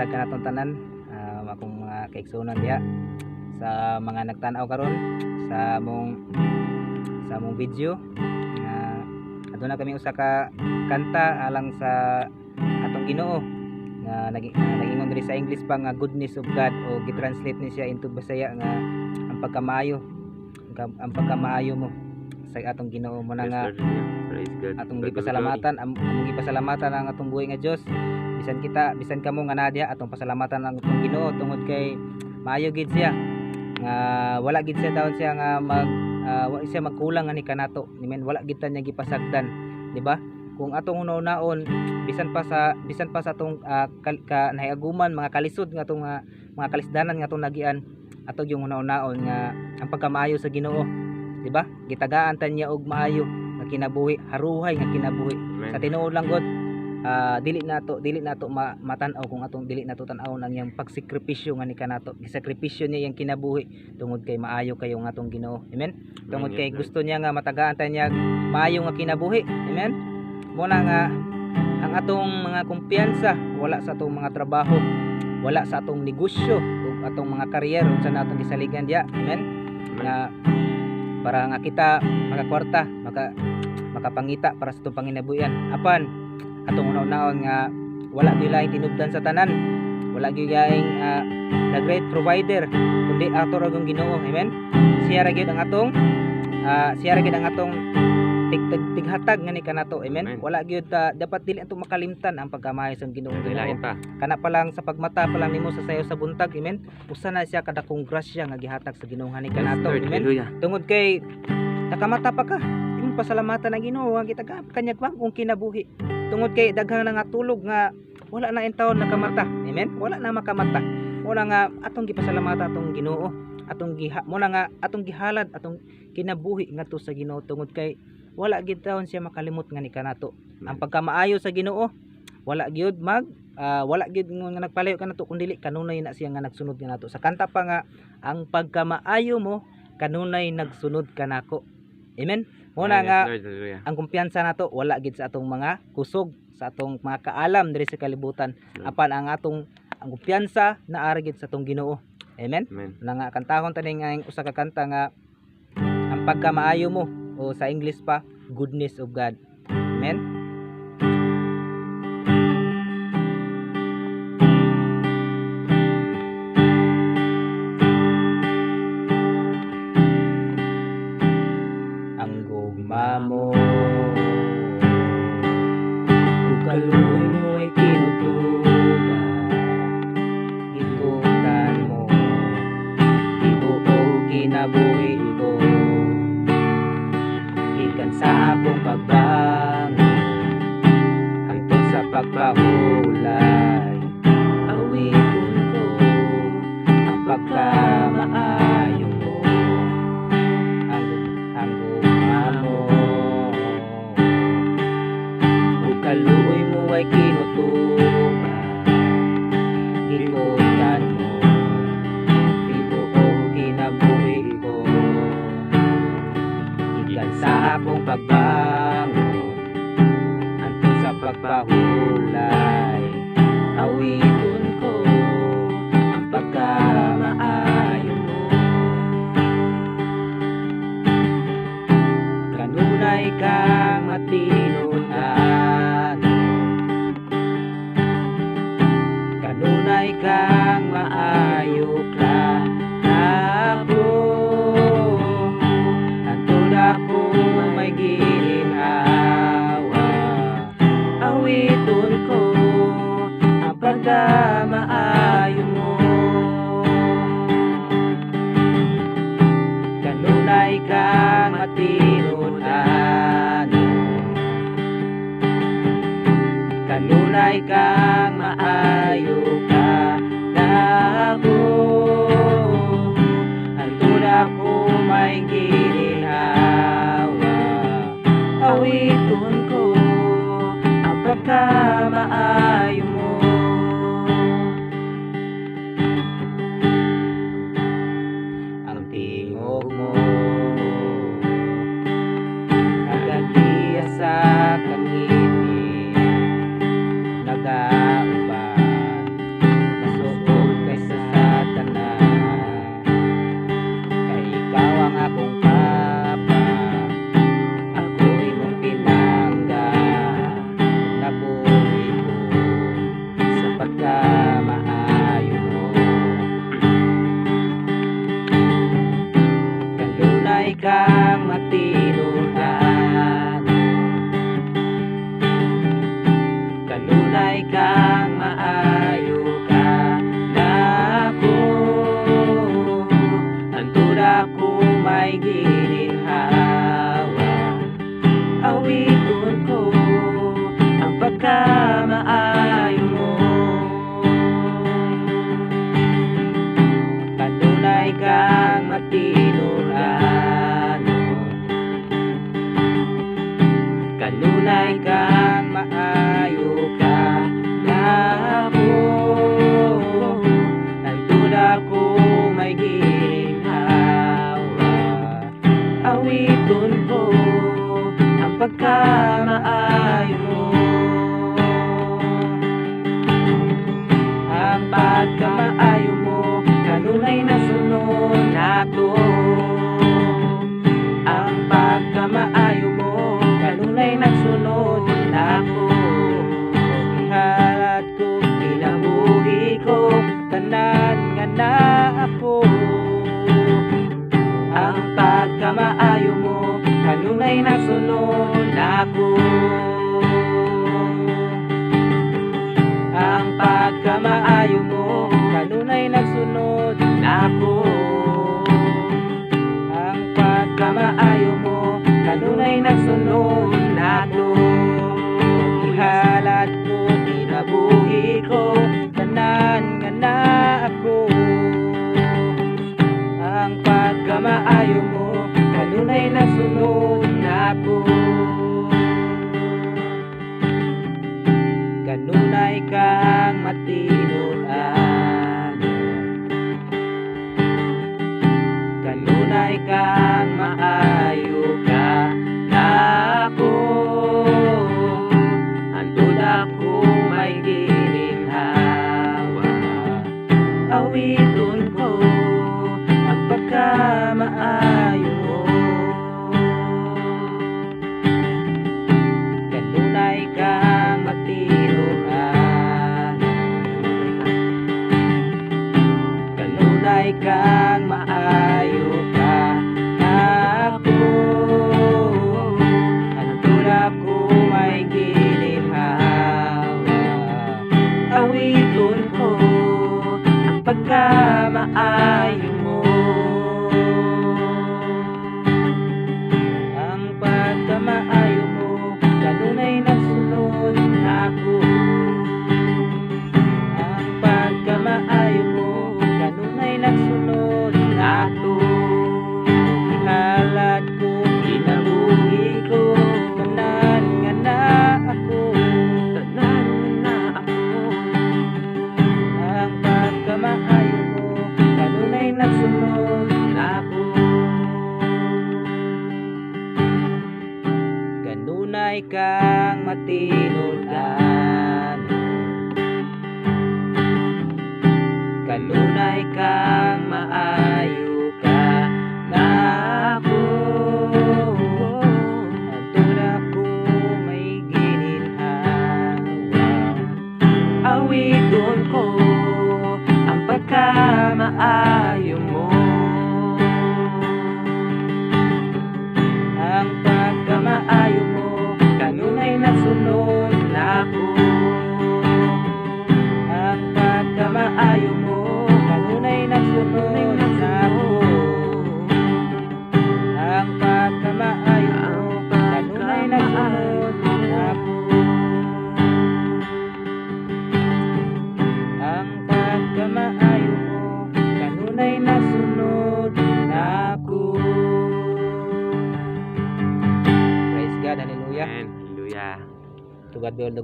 buntag kanatong tanan, akong mga kaigsuonan diha sa mga nagtan-aw karon sa among video nga aduna kami usa ka kanta alang sa atong Ginoo nga nag-ingon diri sa English pa nga "Goodness of God" o gi-translate ni siya into Bisaya nga ang pagkamaayo, ang pagkamaayo mo sa atong Ginoo mo na Yes, nga Lord. Yeah. Praise God. Atong God gipasalamatan among gipasalamatan ang atong buhi nga Dios. Bisan kita, bisan kamo nga naa diha, atong pasalamatan ang atong Ginoo tungod kay maayo gid siya nga wala gid siya taon siya nga mag wa siya magkulang ani kanato. Amen. Wala gid ta niya gipasagdan, di ba? Kung atong hunahunaon, bisan pa sa atong nahiaguman, mga kalisod nga atong mga kalisdanan nga atong nagian, ato yung hunahunaon nga ang pagkamaayo sa Ginoo, di ba? Gitagaan ta niya og maayo nga kinabuhi, haruhay nga kinabuhi. Amen. Sa tinuod lang god, dili nato matan-aw kung atong dili nato tan-awon ang iyang pagsakripisyo nga ni kanato. Gisakripisyo niya iyang kinabuhi tungod kay maayo kayo nga atong Ginoo. Amen. Tungod Amen. kay Yes, Lord. Gusto niya nga matagaan ta niya maayo nga kinabuhi. Amen. Mo na nga ang atong mga kumpiyansa wala sa atong mga trabaho, wala sa atong negosyo ug atong mga career unsa na atong gisaligan diya. Amen. Amen. Nga para nga kita makakwarta, makapangita para sa atong panginabuhian. Apan atong una-unaon nga wala gyud laing tinubdan sa tanan, wala gyud laing the great provider kundi ato ra gyud Ginoo. Amen. Siya ra gyud ang atong tig, tig, tighatag nga ni kanato. Amen. Amen. Wala gyud ta dapat dili ato makalimtan ang pagkamaayo sa Ginoo. Lain Ginoo pa. Kana pa lang sa pagmata pa lang nimo sa sayo sa buntag, amen, usa na siya kadakong grasya nga gihatag sa Ginoo ni Yes, kanato. Lord. Amen. Hallelujah. Tungod kay nakamata pa ka, imong pasalamatan ang Ginoo nga gitagaan kanyag bag-ong kinabuhi tungod kay daghang na nga tulog nga wala na intawon nakamata. Amen. Wala na makamata. Mo na nga atong gipasalamatan atong Ginoo, atong giha mo na nga atong gihalad atong kinabuhi ngadto sa Ginoo tungod kay wala gid taon siya makalimot nga ni kanato. Ang pagkamaayo sa Ginoo wala gyud mag wala gyud nga nagpalayo kanato kun dili kanunay na siya nga nagsunod kanato. Sa kanta pa nga, "Ang pagkamaayo mo kanunay nagsunod kanako." Amen. Mo na Amen. nga Yes, Lord. Hallelujah. Ang kumpiyansa nato wala gid sa atong mga kusog, sa atong mga kaalam diri sa kalibutan. Lord. Apan ang atong ang kumpiyansa naa ra gid sa atong Ginoo. Amen. Amen. Na nga kantahon tani nga ang usa ka kanta nga "Ang Pagkamaayo Mo" o sa English pa, "Goodness of God." Amen. Ang gugma mo ug kaluoy mo ay tinutuban, gikutan mo tibuok kinabuhi ko gikan sa akong pagbangon hangtod sa pagpahulay. Awiton ko ang pagkamaayo mo. Ang gugma mo ug kaluoy mo ay kinutuban, gikutan mo tibuok kinabuhi ko gikan sa akong pagbangon hangtod sa pagpahulay. Awiton ko ang pagkamaayo mo. Kanunay kang matinud-an, kanunay kang maayo kanako. Hantod ako may gilinhawa, awiton ko ang pagkamaayo mo. Kanunay kang matinud-an, kanunay kang maayo kanako. Hantod ako may gilinhawa, awiton ko ang pagkamaayo mo. Ang tingog mo nagagiya sa kangiti, nagauban Kanunay kang maayo ka nako, hantod ako may gininhawa. Awiton ko ang pagkamaayo mo. Ang pagkamaayo mo kanunay nasunod nako. Ang pagkamaayo mo kanunay nagsunod nako. Ihalad ko kinabuhi ko, tanan nga naa ako. Ang pagkamaayo mo kanunay nagsunod nako. Ang pagkamaayo mo kanunay nagsunod nako. Ang pagkamaayo mo kanunay nagsunod nako. Ihalad ko kinabuhi ko, tanan nga naa ako. Ang pagkamaayo mo kanunay nagsunod nako. Kanunay kang matinud-an, kanunay kang maayo ka nako, hantod ako may gininhawa. Awiton ko ang pagkamaayo mo. Kanunay kang matinud-an, kanunay kang maayo ka nako, hantod ako may gininhawa. Awiton ko ang pagkamaayo mo. Ang pagkamaayo mo kanunay nagsunod nako. Ang pagkamaayo mo kanunay nagsunod nako. Ihalad ko kinabuhi ko, tanan nga naa ako. Tanan nga naa ako. Ang pagkamaayo mo kanunay nagsunod nako. Kanunay kang matinud-an, kanunay kang maayo ka nako, hantod ako may gininhawa. Awiton ko ang pagkamaayo mo. Ang pagkamaayo mo kanunay nagsunod nako. Ang pagkamaayo mo kanunay nagsunod nako. Ang pagkamaayo mo kanunay nagsunod nako. Ang pagkamaayo mo kanunay nagsunod nako. Praise God, hallelujah. Amen. Hallelujah. To God be all the